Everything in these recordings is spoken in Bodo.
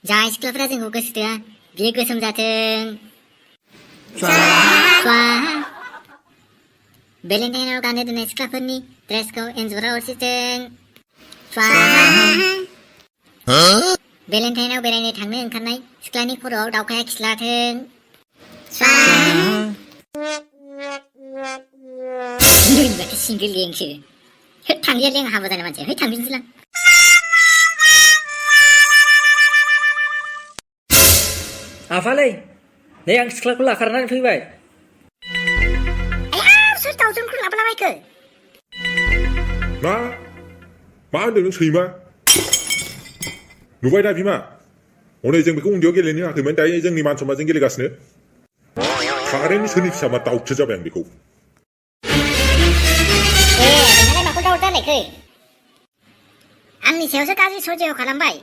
जाय सिख्लाफोरा जोंखौ गोसोथोआ बियो गोसोम जाथों स्वाहा बेलेन्टाइनाव गाननो दोननाय सिख्लाफोरनि ड्रेसखौ एन्जरा अरसिथों स्वाहा बेलेन्टाइनाव बेरायनो थांनो ओंखारनाय सिख्लानि खर'आव दावखाया खिस्लाथों स्वाहा सिंगोल लेंसो थांलिया लें हाबा जानाय मानसिया थांफिनसैलां आफालै नै आं सिख्लाखौ लाखारनानै फैबाय सोर दाउजोंखौ लाबोलाबायखो मा होनदों नों सैमा नुबाय दा बिमा हनै जों बेखौ उन्दैयाव गेलेनो होआखैमोन दायो जोंनि मान सन्मानजों गेलेगासिनो थारैनो सोरनि फिसा मा दाउथो जाबाय आं बेखौ नोंहालाय माखौ दाउट जालायखो आंनि सायावसो गाज्रि सजेव खालामबाय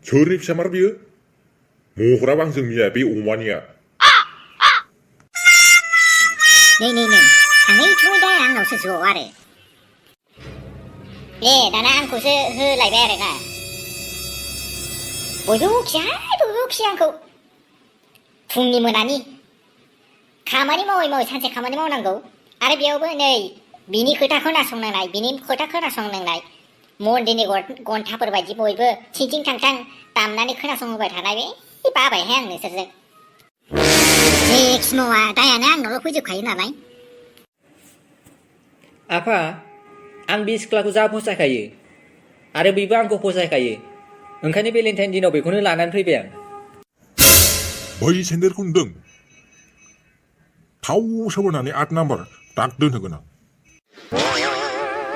सोरनि फिसा मार बियो महराबो आं जोंनिया बे अमानिया नै थाङै थुङै दा आंनावसो ज' आरो दाना आंखौसो होलायबाय आरो ना बयबो उखिया आंखौ फुंनि मोनानि खामानि मावै सानसे खामानि मावनांगौ आरो बेयावबो नै बिनि खोथा खोनासंनांनाय मन्दिरनि घन्टाफोर बायदि बयबो थिंथिं थांथां दामनानै खोनासंहोबाय थानाय बे बाबायहाय आं नोंसोरजों जेखि मावा दायानो आंनावल' फैजोबखायो नालाय आफा आं बे सिख्लाखौ जा फसायखायो आरो बेबो आंखौ फसायखायो ओंखायनो भेलेन्टाइन दिनाव बेखौनो लानानै फैबाय आं बै सेन्देलखौ नुदों थाव सोबोनानै 8 नाम्बार दाग दोनहोगोन आं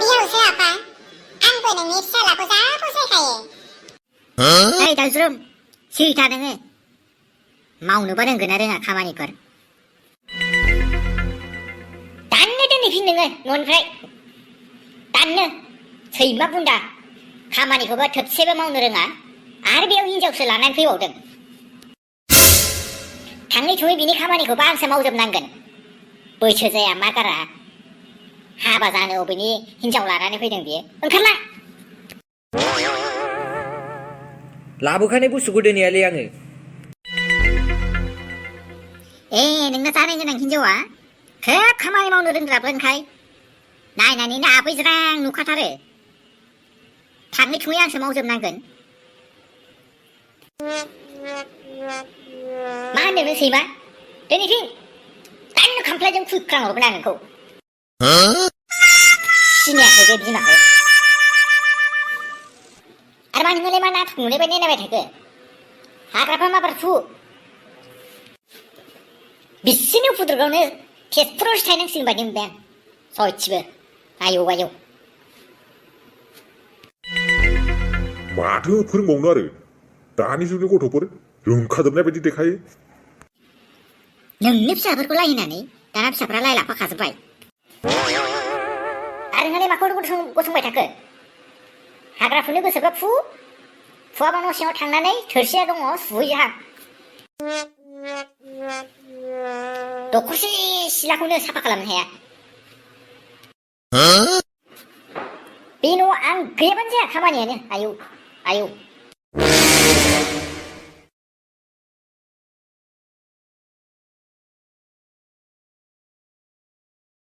बेयावसो आफा आंबो नोंनि फिसालाखौ जा फसायखायो ओइ दाउज्रुम सैथा नोङो मावनोबा रोंगोना रोङा खामानिफोर दाननो दोनहैफिन नोङो न'निफ्राय दाननो सैमा बुन्दा खामानिखौबा थोबसेबो मावनो रोङा आरो बेयाव हिनजावसो लानानै फैबावदों थाङै थुङै बिनि खामानिखौबा आंसो मावजोबनांगोन बैसो जाया मा गारा हाबा जानो अबेनि हिनजाव लानानै फैदों बियो ओंखारला लाबोखानाय बुस्थुखौ दोनैयालै आङो नोंना जानाय गोनां हिनजावा खोब खामानि मावनो रोंग्राबोनखाय नायनानैनो आबैज्रां नुखाथारो थाङै थुङै आंसो मावजोबनांगोन मा होनदों नों सैमा दोनैफिन दाननो खामफ्लायजों खुइख्रांहरगोन आं नोंखौ सिनायाखै बे बिमाखौ आरो मा नोंलाय मा नाटक नुनाय नायबाय थाखो हाग्राफ्रा माबार थु बिसिनि फुद्रुगावनो तेजपुरावसो थायनांसिगोन बायदि मोनबाय आं सयथिबो आयौ माथो फोरोंबावनो आरो दानि जुगनि गथ'फोर रोंखाजोबनाय बायदि देखायो नोंनि फिसाफोरखौ लायनानै दाना फिसाफ्रा लाय लाफा खाजोब्बाय आरो नोंलाय माखौ गसंबाय थाखो हाग्रा फुनो गोसोबा फुवाबा न' सिङाव थांनानै थोरसिया दङ सुहैहा दखरसे सिलाखौनो साफा खालामनो हाया बे न'आव आं गैयाबानो जाया खामानियानो आयौ